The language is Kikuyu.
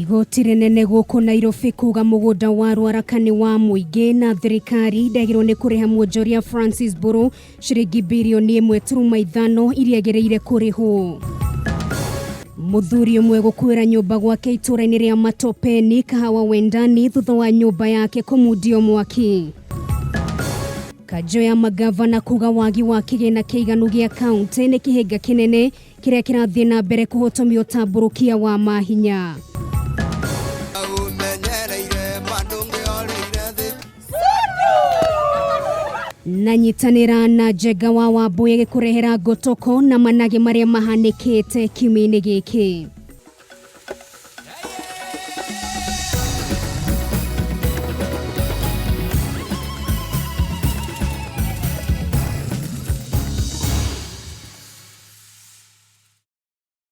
Igoti rĩnene gũkũ Nairobi kuga mũgũnda wa Ruaraka nĩ wa mũingĩ na thirikari ndagĩrĩirwo nĩ kũrĩha mwonjoria Francis Mburu ciringi birioni 1.5 iria agĩrĩire kũrĩhwo. Mũthuri ũmwe gũkuĩra nyũmba gwake itũũra-inĩ rĩa Matopeni, Kahawa Wendani thutha wa nyũmba yake kũmundio mwaki. Kanjũ ya magavana kuga wagi wa kĩgĩna kĩiganu gĩa kaunti nĩ kĩhĩnga kĩnene kĩrĩa kĩrathiĩ na mbere kũhotomia ũtambũrũkia wa mahinya. Na nyitanĩra na Njenga wa Wambũi agĩkũrehera ngotoko na managĩ marĩa mahanĩkĩte kiumia-inĩ gĩkĩ.